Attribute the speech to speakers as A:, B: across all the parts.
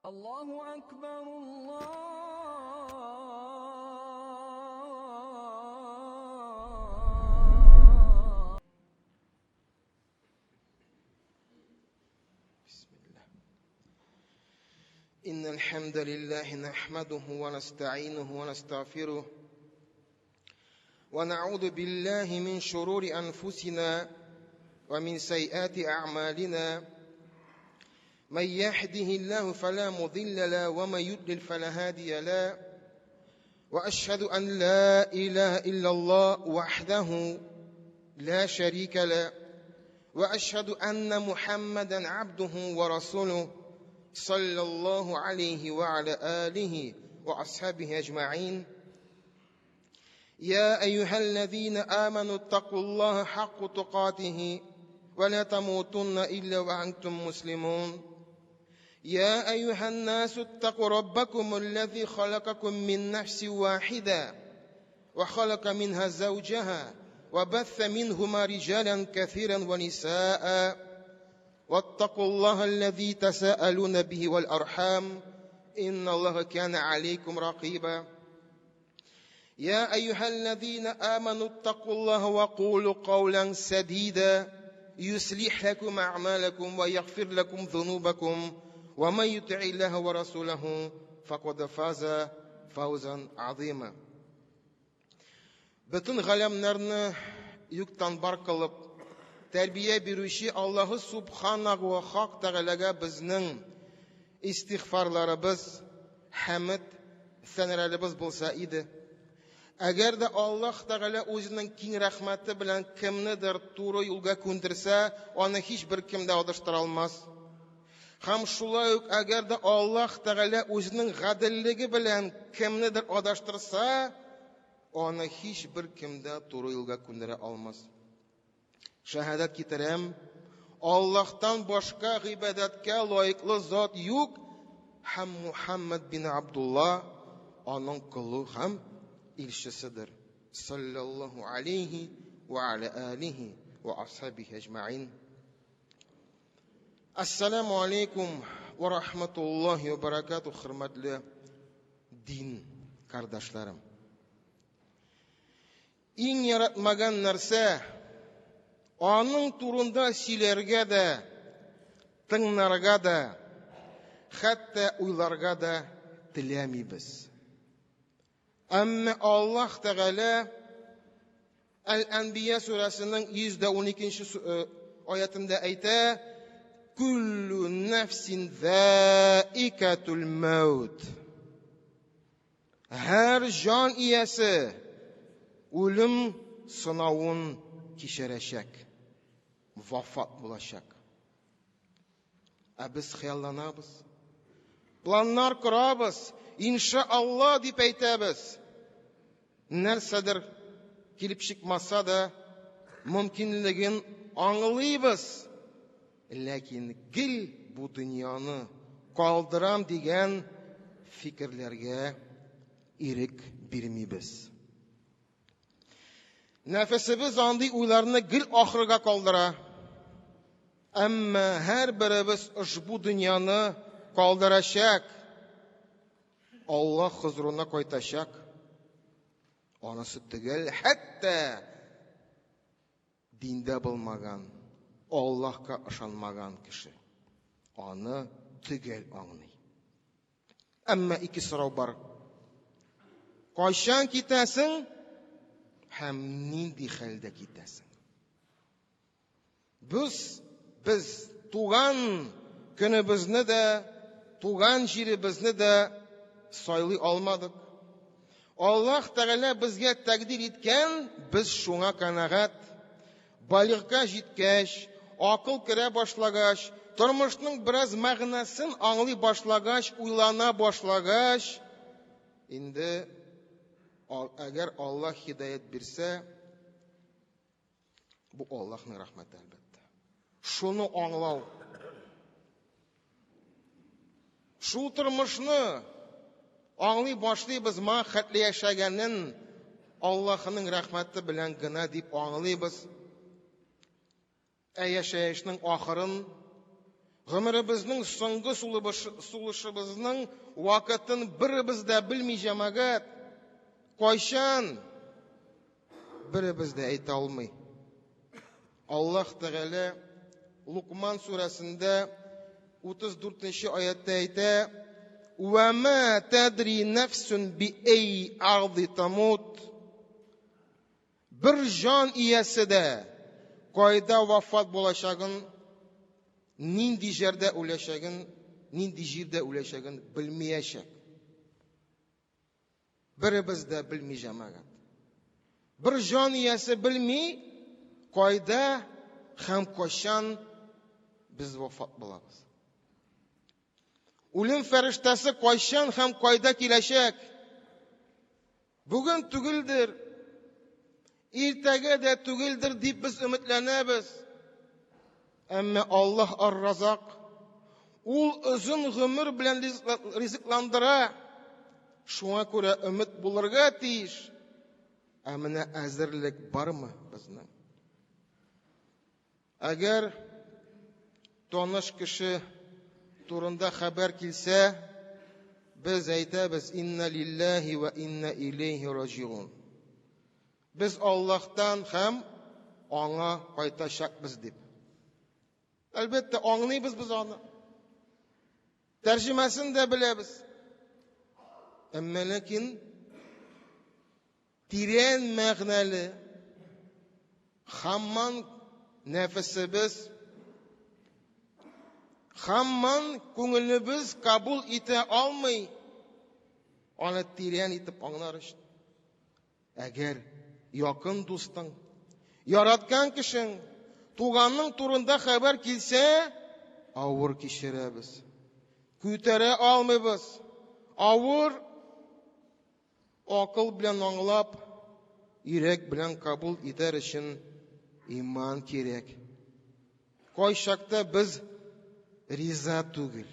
A: الله أكبر الله.
B: بسم الله. إن الحمد لله نحمده ونستعينه ونستغفره ونعوذ بالله من شرور أنفسنا ومن سيئات أعمالنا. من يهده الله فلا مضل له ومن يضلل فلا هادي له. وأشهد أن لا إله إلا الله وحده لا شريك له، وأشهد أن محمدا عبده ورسوله صلى الله عليه وعلى آله وأصحابه أجمعين. يا أيها الذين آمنوا اتقوا الله حق تقاته ولا تموتن إلا وأنتم مسلمون. يا أيها الناس اتقوا ربكم الذي خلقكم من نفس واحدة وخلق منها زوجها وبث منهما رجالا كثيرا ونساء، واتقوا الله الذي تساءلون به والأرحام إن الله كان عليكم رقيبا. يا أيها الذين آمنوا اتقوا الله وقولوا قولا سديدا يصلح لكم أعمالكم ويغفر لكم ذنوبكم، ومن يطع الله ورسوله فقد فاز فوزا عظيما. Бөтен галәмнәрне юктан бар кылып, тәрбия бирүче Аллаһы Субханаху ва Хак Тәгаләгә безнең истигъфарларыбыз, хәмд, сәнәләребез булса иде. Әгәр дә Аллаһ Тәгалә үзенең киң рәхмәте белән кемнедер туры юлга күндерсә, аны һичбер кем дә адаштыра алмас. Һәм шулай ук әгәр дә Аллаһ Тәгалә үзенең гаделлеге белән кемнедер адаштырса, аны һичбер кем дә туры юлга күндерә алмас. Шәһадәт китерәм, Аллаһтан башка гыйбадәткә лаеклы зат юк, һәм Мухаммад бин Абдулла аның колы һәм илчеседер. Саллаллаһу алейхи ва аля алихи ва асхабихи әҗмәин. Ассаламу алейкум ва рахматуллахи ва баракатух, хөрмәтле дин кардәшләрем. Иң яратмаган нәрсә аның турында сөйләргә дә, тыңларга да, хәтта уйларга да теләмибез. Әмма Аллаһ Тәгалә Әл-Әнбия сүрәсенең 112 аятында әйтә: Күллү нәфсин заикатул мәүт. Һәр җан иясе үлем сынавын кичерәчәк, вафат булачак. Ә без хыялланабыз, планнар корабыз, иншалла дип әйтәбез. Нәрсәдер килеп чыкмаса да, мөмкинлеген аңлыйбыз. Ләкин гел бу дөньяны калдырам дигән фикерләргә ирек бирмибез. Нәфесебез андый уйларны гел ахырга калдыра. Әмма һәр беребез ошбу дөньяны калдырачак, Аллаһ хозурына кайтачак. Анысы төгәл, хәтта диндә булмаган, Аллаһка ышанмаган кеше аны төгәл аңлый. Әмма ике сорау бар. Кайчан китәсең һәм нинди хәлдә китәсең? Без туган көнебезне дә, туган җиребезне дә сайлый алмадык. Аллаһ Тәгалә безгә тәкъдир иткән, без шуңа канәгать. Балигъка җиткәч, акыл керә башлагач, тормышның бераз мәгънәсен аңлый башлагач, уйлана башлагач, инде әгәр Аллаһ һидаят бирсә, бу Аллаһның рәхмәте әлбәттә. Шуны аңлау. Шул тормышны аңлый башлыйбыз, ма хәтле яшәгәнен Аллаһның рәхмәте белән генә дип аңлыйбыз. Ә яшәешнең ахырын Гомеребезнең соңгы сулышыбызның вакытын беребез дә белми, җәмәгать. Кайчан? Беребез дә әйтә алмый. Аллаһ Тәгалә Лукман сүрәсендә 34 аятта әйтә: "Ва ма тадри нафсун би ай арди тамут". Бер җан иясе дә кайда вафат булачагын, нинди җирдә үләчәген, нинди җирдә үләчәген белмиячәк. Беребез дә белми, җәмәгать. Бер җан иясе белми, кайда һәм кайчан без вафат булабыз. Үлем фәрештәсе кайчан һәм кайда киләчәк? Бүген түгелдер, иртәгә дә түгелдер дип без өметләнәбез. Әмма Аллаһ Ар-Разак, ул озын гомер белән ризыкландыра. Шуңа күрә өмет булырга тиеш. Ә менә әзерлек бармы безнең? Әгәр таныш кеше турында хәбәр килсә, без әйтәбез: Инна лиллаһи ва инна илейхи раҗиун. Без Аллаһтан һәм аңа кайтачакбыз дип. Әлбәттә, аңлыйбыз без аны. Тәрҗемәсен дә беләбез. Әмма ләкин тирән мәгънәле һаман нәфесебез, һаман күңелебез кабул итә алмый аны тирән итеп аңлар өчен. Әгәр якын дустың, яраткан кешең, туганның турында хәбәр килсә, авыр кичерәбез. Күтәрә алмыйбыз. Авыр акыл белән аңлап, йөрәк белән кабул итәр өчен иман кирәк. Кайчакта без риза түгел.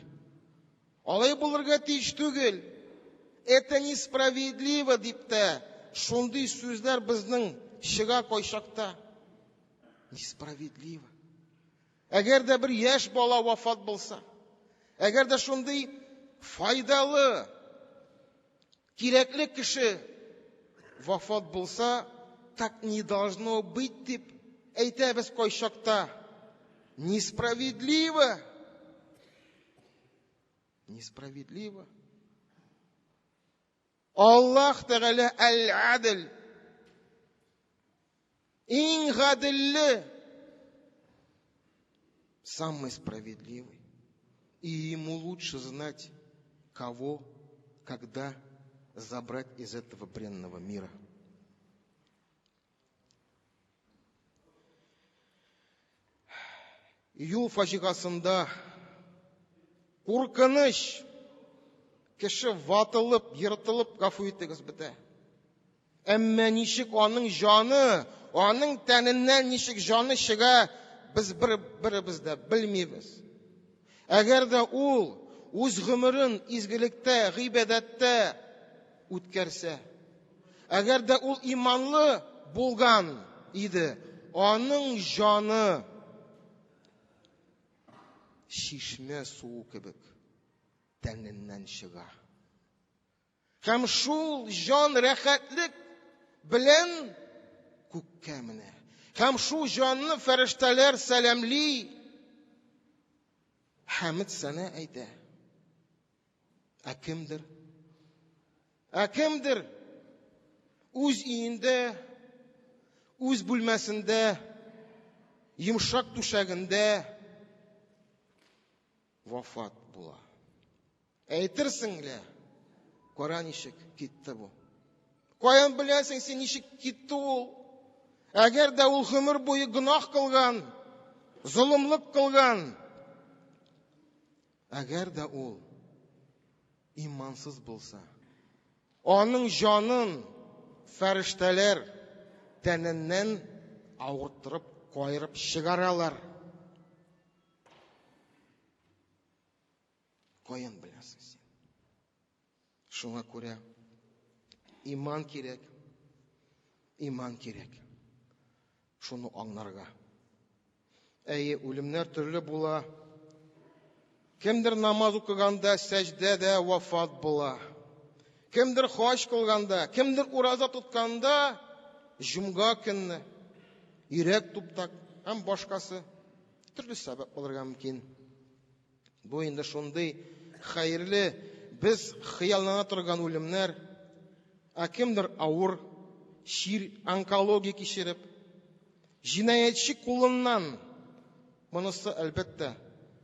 B: Алай булырга тиеш түгел. Это несправедливо дип тә шундый сүзләр безнең чыга кайчакта. Несправедливо. Әгәр дә бер яшь бала вафат булса, әгәр дә шундый файдалы, кирәкле кеше вафат булса, так не должно быть дип әйтәбез кайчакта. Несправедливо. Несправедливо. Аллаһ Тәгалә әл-Адил. Иң гаделле. Самый справедливый. И ему лучше знать, кого, когда забрать из этого бренного мира. Юл фаҗигасында куркыныч кеше ватылып, ертылып, гафу итегез, бетә. Әмма ничек аның җаны, аның тәненнән ничек җаны чыга, без бер беребез дә белмибез. Әгәр дә ул үз гомерен изгелектә, гыйбадәттә үткәрсә, әгәр дә ул иманлы булган иде, аның җаны чишмә суы кебек тәненнән чыга. Һәм шул җан рәхәтлек белән күккә менә. Һәм шул җанны фәрештәләр сәламли, хәмд сәнә әйтә. Ә кемдер? Ә кемдер үз өендә, үз бүлмәсендә, йомшак түшәгендә вафат була. Әйтерсең лә, кара ничек китте бу. Каян беләсең син ничек китте ул? Әгәр дә ул гомер буе гөнаһ кылган, золымлык кылган, әгәр дә ул имансыз булса, аның җанын фәрештәләр тәненнән авырттырып, каерып чыгаралар. Каян беләсең син? Шуңа күрә иман кирәк. Иман кирәк. Шуны аңларга. Әйе, үлемнәр төрле була. Кемдер намаз укыганда сәҗдәдә вафат була. Кемдер хаҗ кылганда, кемдер ураза тотканда җомга көнне йөрәк туптак һәм башкасы төрле сәбәп булырга мөмкин. Бу инде шундый хәерле, без хыяллана торган үлемнәр, ә кемдер авыр чир, онкология кичереп, җинаятьче кулыннан, монысы әлбәттә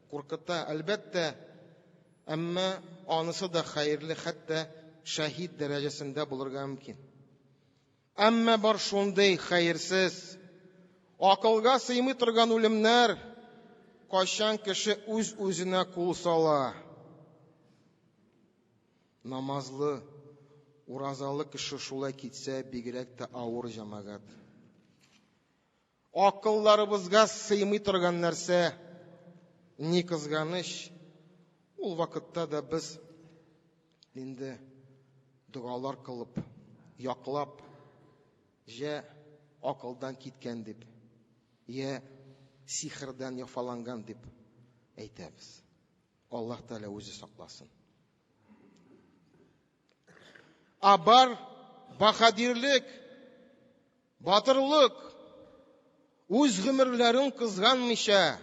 B: куркыта, әлбәттә, әмма анысы да хәерле, хәтта шәһид дәрәҗәсендә булырга мөмкин. Әмма бар шундый хәерсез, акылга сыймый торган үлемнәр, кайчан кеше үз-үзенә кул сала. Намазлы, уразалы кеше шулай китсә, бигрәк тә авыр, җәмәгать. Акылларыбызга сыймый торган нәрсә, ни кызганыч, ул вакытта да без инде догалар кылып, яклап, җә акылдан киткән дип, я сихердән яфаланган дип әйтәбез. Аллаһ Тәгалә үзе сакласын. А бар баһадирлек, батырлык, үз гомерләрен кызганмыйча,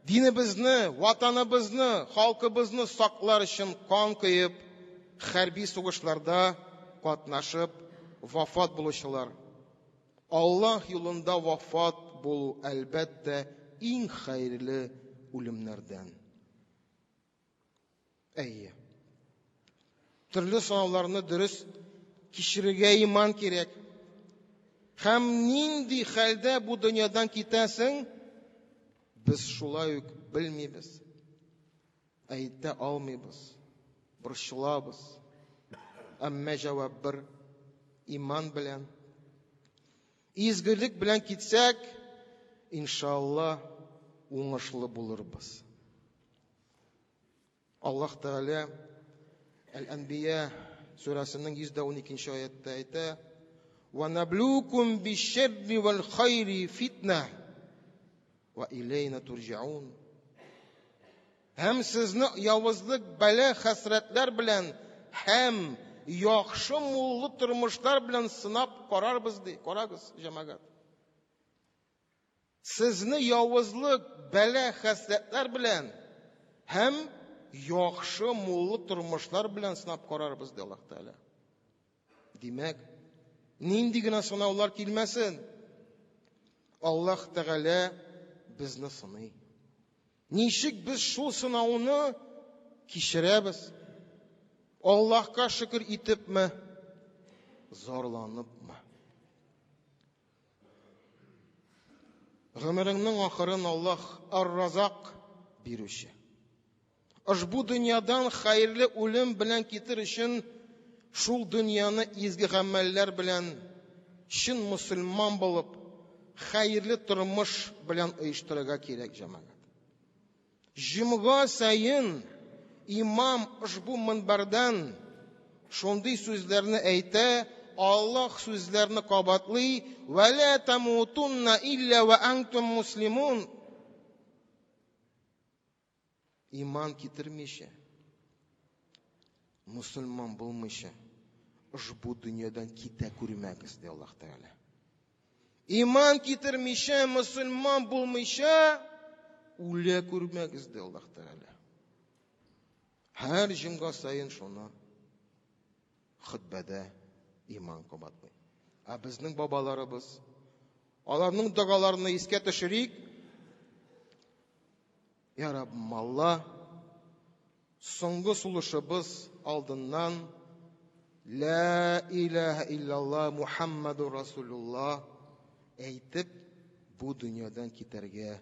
B: динебезне, ватаныбызны, халкыбызны саклар өчен кан коеп, хәрби сугышларда катнашып, вафат булучылар. Аллаһ юлында вафат булу, әлбәттә, иң хәерле үлемнәрдән. Әйе. Төрле сынауларны дөрес кичерергә иман кирәк. Һәм нинди хәлдә бу дөньядан китәсең, без шулай ук белмибез. Әйтә алмыйбыз. Борчылабыз. Әмма җавап бер: иман белән. Изгелек белән китсәк, иншалла, уңышлы булырбыз. Аллаһ Тәгалә Әл-Әнбия сүрәсенең 112 аятта әйтә: "Ва наблукум биш-шәрри вал-хайри фитна ва илейна турҗаун." Һәм сезне явызлык, бәла, хәсрәтләр белән һәм яхшы муллы тормышлар белән сынап карарбыз, ди. Карагыз, җәмәгать. Сезне явызлык, бәла, хәсрәтләр белән һәм яхшы муллы тормышлар белән сынап карарбыз, ди Аллаһ Тәгалә. Димәк, нинди генә сынаулар килмәсен, Аллаһ Тәгалә безне сыный. Ничек без шул сынауны кичерәбез? Аллаһка шөкер итепме, зарланыпмы? Гомереңнең ахырын Аллаһ Ар-Разак бирүче. Ошбу дөньядан хәерле үлем белән китер өчен шул дөньяны изге гамәлләр белән чын мөселман булып, хәерле тормыш белән оештырырга кирәк, җәмәгать. Җомга саен имам ошбу минбәрдән шундый сүзләрне әйтә, Аллаһ сүзләрне кабатлый: "Ва ла тамутунна илля ва антум муслимун." Иман китермичә, мусульман булмыйча, ошбу дөньядан китә күрмәгез, ди Аллаһ Тәгалә. Иман китермичә, мусульман булмыйча, үлә күрмәгез, ди Аллаһ Тәгалә. Һәр җомга саен шуны хөтбәдә иман кабатлый. Ә безнең бабаларыбыз, аларның догаларны искә төшерик. Я Раббым Алла, соңгы сулышыбыз алдыннан Ла илаһа иллалла Мухаммаду Расулулла әйтеп, бу дөньядан китәргә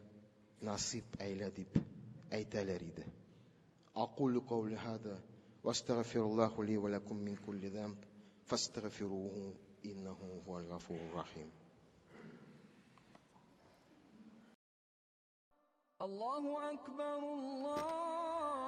B: насыйп әйлә дип әйтәләр иде. Акулю каули хада ва астагфируллаху ли ва лакум мин кулли замб фастагфируху иннаху хуал гафурур рахим.
A: Аллаһу акбар, Аллаһу